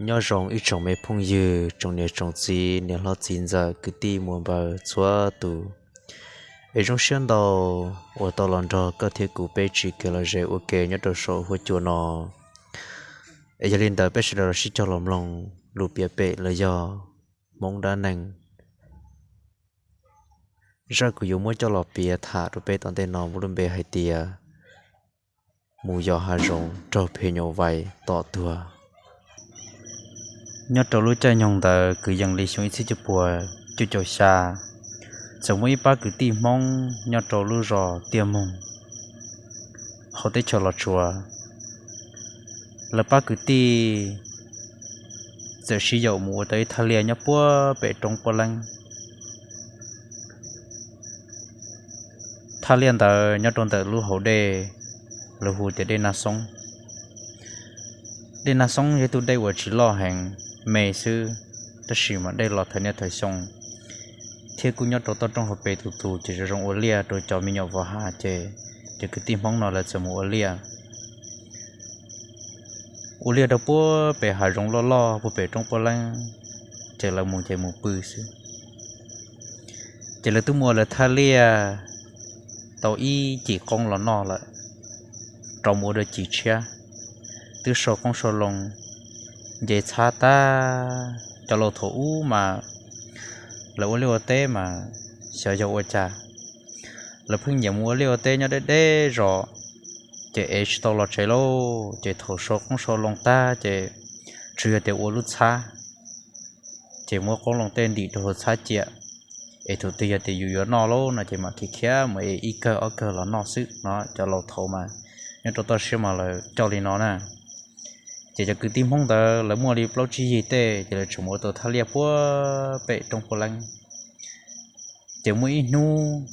Nyob zoo ib tsoom me phooj ywg, tsoom niam tsoom txiv, niam hlob txiv ntxawm, kwv tij muam npawg txhua tus. Es zoo siab ntau uas tau los nrog koj thiab kuv peb tsim kev lom zem ua ke nyob rau saum huab cua no. Es yog li ntawd peb sawv daws los sib cog los mloog lus piav pem los yog Hmoob dab neeg. Zaj kuv yuav muab coj los piav tham rau peb tom ntej no muaj lub npe hais tias mus yos hav zoov raug phem nyuam vais tom tuag. Nyob rau lub caij nyoog ntawd kwv yees li xyoo ib txhiab cuaj puas cuaj caum xya, txawm muaj ib pab kwv tij Hmoob nyob rau lub zos Tiaj Moog hauv teb chaws Los Tsuas. Lawv pab kwv tij txawm sib yaum mus ua tau ib thaj liaj nyob puag pem roob Puab Leeb. Thaj liaj ntawd nyob rau ntawm lub hauv dej, lawv hu tias dej Naj Xoob. Dej Naj Xoob yog ib tug dej uas tsis loj heev, me xwb, tab sis mas dej los thawm niaj thawm xyoo, thiab kuj nyob rau toj roob hauv pes tus tus ces zoo zoo ua liaj rau cov me nyuam vos hav ces, ces kwv tij Hmoob no lawv txawm mus ua liaj. Ua liaj rau puag pem hav zoov loj loj puag pem roob Puab Leeb, ces lawv mus ces mus pw xwb. Ces lawv twb mus ua lawv thaj liaj tau ib cim qoob los noj lawm, rov mus ua dua cim tshiab, twb sau qoob sau loo, nce txhab tag. Cov laus thaum ub mas lawv ua liaj ua teb mas xyov yog ua cas, lawv pheej nyiam mus ua liaj ua teb nyob deb deb zos, ces ev tsis tau los tsev lauj. Ces thaum sau qoob sau loo tag ces tsuas yog tias ua lub txhab, ces muab qoob loo tej ntim rau hauv txhab cia, es thaum twg yog tias yus yuav noj lauj no ces mam khiav khiav mus ev ib kawg ob kawg los noj xwb no. Cov laus thaum ub mas nyob rau toj siab mas lawv coj li no na. Ces cov kwv tij Hmoob ntawd lawv muaj li plaub tsib yig tej ces lawv tseem mus ua tau thaj liaj puag pem roob Puab Leeb. Ces muaj ib hnub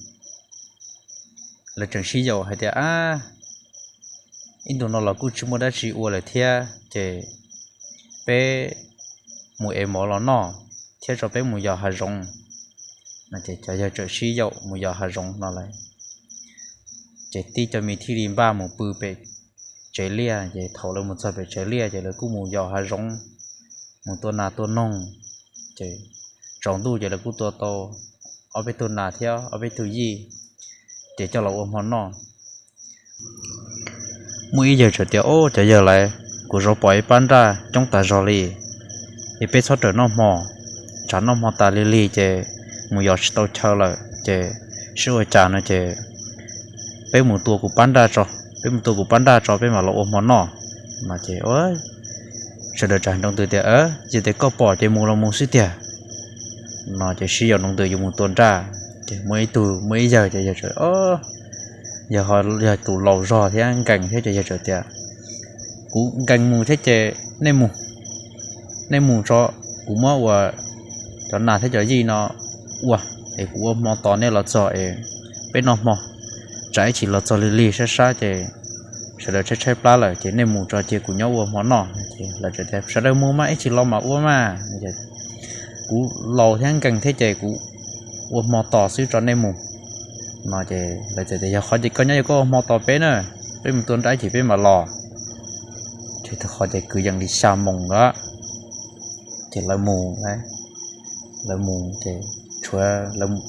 lawv tseem sib yaum hais tias, ab, ib ntus no los kuj tsis muaj dab tsi ua lawm thiab, ces peb mus ev mov los noj thiab tso peb mus yos hav zoov. Ces cov yawg tseem sib yaum mus yos hav zoov no lawm. Ces tib co me thiaj li npaj mus pw pem tsev liaj. Ces thaum lawv mus txog pem tsev liaj ces lawv kuj mus yos hav zoov, mus tua nas tua noog. Ces tsaus ntuj ces lawv kuj tua tau ob peb tug nas thiab ob peb tug yij, ces coj los ua hmo noj. Muaj ib yawg txawm tias, ob, cov yawg lawv, kuv zov pom ib pab nraj coob tas zog li, es peb txhob rawm noj hmo, tsam noj hmo tas lig lig ces mus yos tsis tau chaw lawm ces seb ua cas no ces peb mus tua kuv pab nraj tso, peb mus tua kuv pab nraj tso peb mam los ua hmo noj no ces sawv daws txawm hais nroo ntws tias, yog tias koj pom ces mus los mus xwb tiag no ces sib yaum nroo ntws yuav mus tua nraj. Ces muaj ib tug, muaj ib yawg ces yawg, yawg ho yog tus laus zog thiab nkees thiab ces yawg txawm tias, kuv nkees mus thiab ces nej mus, nej mus tso, kuv muab ua cov nas thiab cov yij no ua, es kuv ua hmo tos nej los txog es peb noj hmo, tsam ib chim los txog lig lig sab sab ces sawv daws tshaib tshaib plab lawm ces nej mus tso cia kuv nyob ua hmo noj. Ces lawv txawm tias, sawv daws mus mas ib chim los mam ua mas, kuv laus thiab nkees thiab ces kuv ua hmo tos xwb tso nej mus no ces lawv txawm tias, yog qhov ces koj nyob, yog koj ua hmo tos peb na, peb mus tua nraj ib chim peb mam los. Ces thaum qhov ces kwv yees li xya moos lawm, ces lawv mus, lawv mus ces tshuav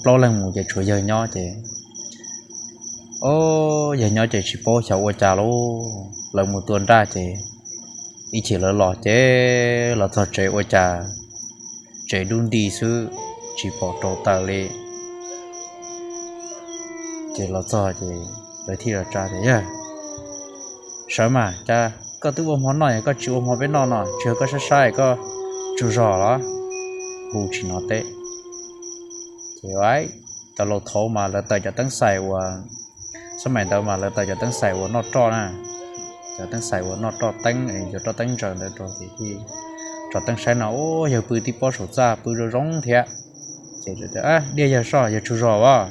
plaub leeg mus ces tshuav yawg nyob ces, ob, yawg nyob ces tsis paub xyov ua cas lauj, lawv mus tua nraj ces ib chim lawv los ces los txog tsev ua cas tsev dub nti xwb, tsis pom rau taws li. Ces los txog ces lawv thiaj li tsa tias, yawg, sawv mas, cas koj twb ua hmo noj es koj tsis ua hmo peb noj no, tsis yog koj sab sab es koj tsaug zog los? Hu tsis hnov teb. Ces cov laus thaud mas lawv taws cov teeb xais uas, xab mais ntawd mas lawv taws cov teeb xais uas noj roj na, cov teeb xais uas noj roj teeb, cov roj teeb ntsaws ntawd rau ces thiaj tso teeb saib no, ub, yawg pw tib pob saum txaj pw zoo zoo thiab. Ces diaj yawg soj, yawg tsaug zog as.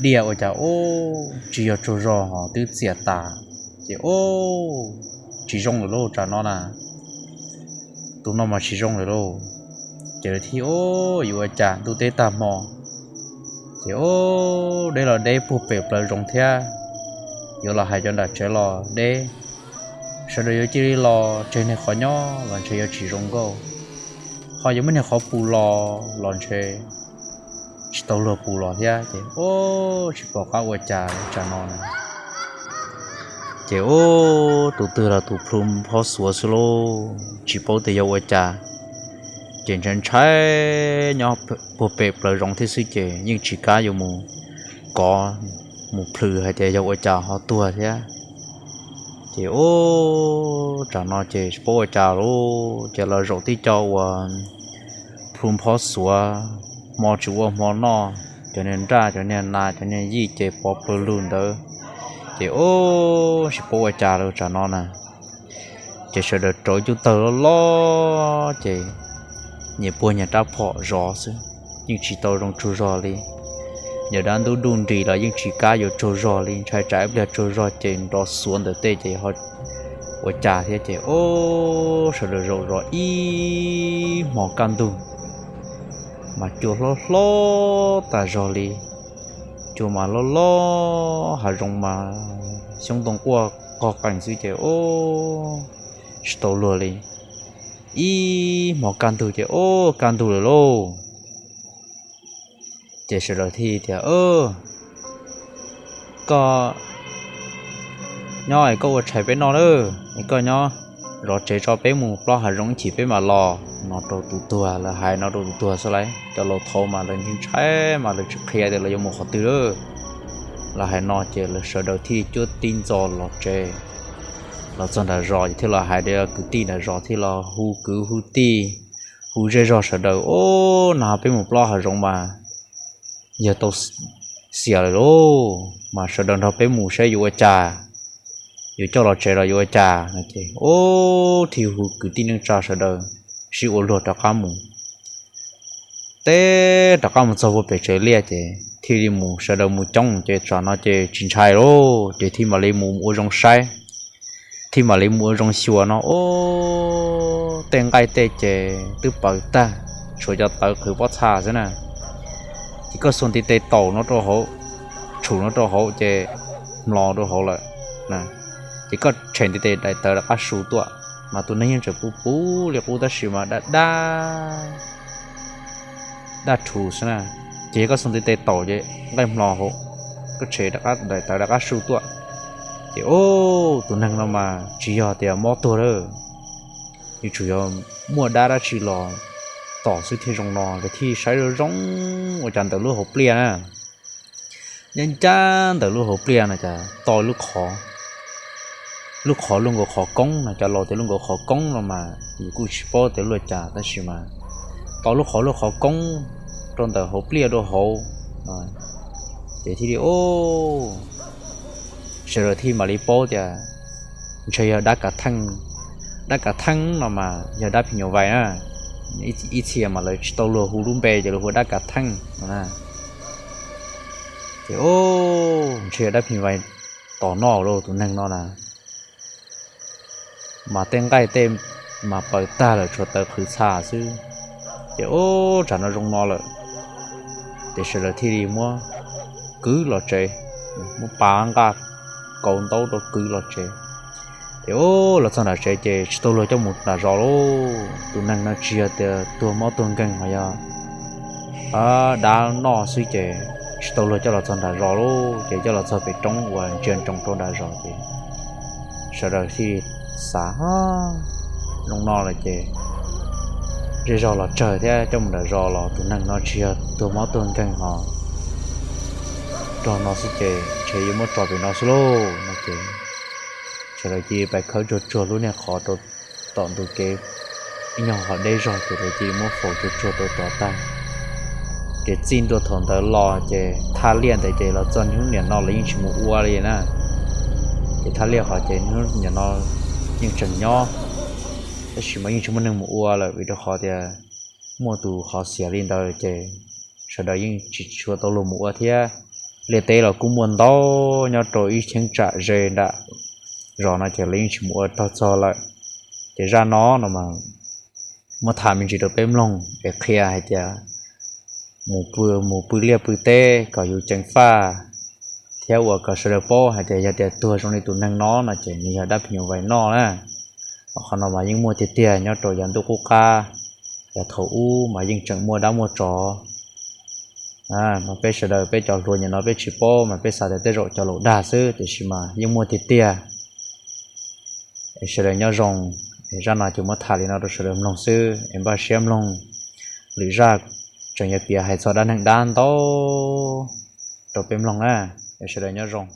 Diaj ua cas ub tsis yog tsaug zog ho twb txias tas. Ces ub, tsis zoo lawm lauj, tsam no na, tus no mas tsis zoo lawm lauj. Ces lawv thiaj ub yuav ua cas, ntuj teb tag hmo, ces ub deb los deb puag pem plaws zoov thiab, yuav los hais cov nram tsev los deb, sawv daws yuav cia li los tseg niag qhov nyob los ntshe yuav tsis zoo nkauj, ho yuav muaj niag qhov pus los los ntshe tsis tau luag pus los thiab ces ub tsis pom qab ua cas li tsam no na. Ces ub tus twg los tus plhu phob xuav xwb lauj, tsis paub tias yog ua cas. Ces ntshai ntshai nyob puag pem plaws zoov thiab xwb ces yeej tsis kam yuav mus kov mus plhws hais tias yog ua cas ho tuag thiab. Ces ub tsam no ces tsis paub ua cas lauj, ces los zaum tib co uas plhu phob xuav, hmo tsis ua hmo noj, cov niag nraj cov niag nas cov niag yij ces pov plawg lug ntawd. Ces ub tsis paub ua cas li tsam no na. Ces sawv daws rauv cub tawg loj loj ces nyias puag nyias rab phom zov xwb, yeej tsis tau zoo tsaug zog li. Yog dab ntub duj nris los yeej tsis kam yuav tsaug zog li, ntshai tsam ib pliag tsaug zog ces nrov xuav ntawm tej ces ho ua cas thiab. Ces ub sawv daws zaum zov ib hmos kaj ntug, mas cua hlob hlob tas zog li, cua mas loj loj, hav zoov mas xyoob ntoo quaj qog qees xwb ces ub tsis tau luag li. Ib hmos kaj ntug ces ub kaj ntug lawm lauj. Ces sawv daws thiaj tias, koj nyob es koj ua tshais peb noj lawm, es koj nyob zov tsev tso peb mus plob hav zoov ib chim peb mam los no rau tus tuag. Lawv hais no rau tus tuag xwb lauj, cov laus thaud mas lawv ntshai mas lawv tsis qhia tias lawv yuav mus qhov twg lawm. Lawv hais no ces lawv sawv daws thiaj cuab tib ntxo los tsev. Los txog nram zos ces thiaj los hais rau kwv tij nram zos thiab los hu kwv hu tij, hu zej zog sawv daws, ub no peb mus plob hav zoov mas yog tau xiam lawm lauj, mas sawv daws nrog peb mus saib yuav ua cas, yuav coj los tsev los yuav ua cas no ces ub thiaj hu kwv tij neej tsa sawv daws sib ua luag rov qab mus. Teb rov qab mus txog puag pem tsev liaj ces thiaj li mus sawv daws mus coob ces tsam no ces tsis ntshai lauj, ces thiaj mam li mus ua zoo saib, thiaj mam li mus ua zoo xyuas no ub tej nqaij tej ces twb pawv tag, tshuav cov tawv qhwv pob txha xwb na. Ces koj xuas ntiv tes taum no rau hauv, tshum no rau hauv ces hmlo rau hauv lawm. Ces koj tshem ntiv tes daim tawv rov qab su tuaj, mas tus neeg yeej tseem puv puv li qub tab sis mas daj daj, daj rhuv xwb na. Ces yog koj xuas ntiv tes taum ces nqaij hmlo hauv, koj tshem daim tawv rov qab su tuaj, ces ub tus neeg no mas tsis yog tias mob tuag lawm, yuav tsum yog muaj dab dab tsi los tom xwb thiaj zoo no. Lawv thiaj saib zoo zoo ua cas ntawm lub hauv pliaj na, ncaj ncaj ntawm lub hauv pliaj no cas tau lub qhov, lub qhov luaj nkaus qhov koob no, cov laus tias luaj nkaus qhov koob no mas yus kuj tsis paub tias luaj cas tab sis mas tau lub qhov luaj qhov koob rau ntawm hauv pliaj rau hauv. Ces thiaj li sawv daws thiaj mam li paub tias ntshe yog dab kav theej. Dab kav theej no mas yog dab phim nyuj vais na, ib txhia mas lawv tsis tau luag hu lub npe ces lawv hu dab kav theej no na. Ces ntshe yog dab phim nyuj vais tom noj lauj tus neeg no na. Mas tej nqaij tej mas pawv tag lawm tshuav tawv qhwv txha xwb. Ces ub tsam no zoo no lawm, ces sawv daws thiaj li muab kwv los tsev, muab pav nqaj kaus ntaub rau kwv los tsev. Ces ub los txog nram tsev ces tsis tau luag coj mus nram zos lauj. Tus neeg no tsis yog tias tuag mob tuag nkeeg ho yog dab noj xwb ces tsis tau luag coj los txog nram zos lauj. Ces coj los txog pem roob uas ntsia ntsoov rau nram zos ces sawv daws thiaj li xav zoo no lawm ces zej zog los tsawg thiab coj mus nram zos los tus neeg no tsis yog tuag mob tuag nkeeg ho rog no xwb ces ntshe yuav muab tso pem no xwb lauj no ces sawv daws cia li pais khawb tsuag tsuag lub niag qhov rau tom ntug kev ib nyuag ho deb zog ces lawv cia li muab faus tsuag tsuag rau tod tag. Ces txij ntua thaum ntawd los ces thaj liaj ntawd ces los txog niaj hnub niam no lawv yeej tsis mus ua li na. Ces thaj liaj qhov ces niaj hnub niam no yeej tseem nyob, tab sis mas yeej tsis muaj neeg mus ua lawm vim rau qhov tias muaj tus qhov xiam li ntawd ces sawv daws yeej tsis tshua tau luag mus ua thiab. Liaj teb los kuj muaj ntau nyob rau ib cheeb tsam ze nram zos no ces lawv yeej tsis mus ua tog txog lawm. Ces zaj no no mas muab tham me ntsis rau peb mloog es qhia hais tias mus pw liaj pw teb kom yus ceev faj, thiab ua kom sawv daws paub hais tias yog tias tuag zoo li tus neeg no no ces nws yog dab phim nyuj vais noj na. Mas qhov no mas yeej muaj tiag tiag nyob rau yav ntuj qub qab, yog thaum ub mas yeej tseem muaj dab muaj tsov. Mas peb sawv daws peb cov hluas nim no peb tsis paub mas peb xav tias tej zaum cov laus dag xwb, tiam sis mas yeej muaj tiag tiag. Es sawv daws nyob zoo, es zaj no ces muab tham li no rau sawv daws mloog xwb, es npaj siab mloog lwm zaj, tseem yuav piav hais txog dab neeg dab ntau rau peb mloog na. Es sawv daws nyob zoo.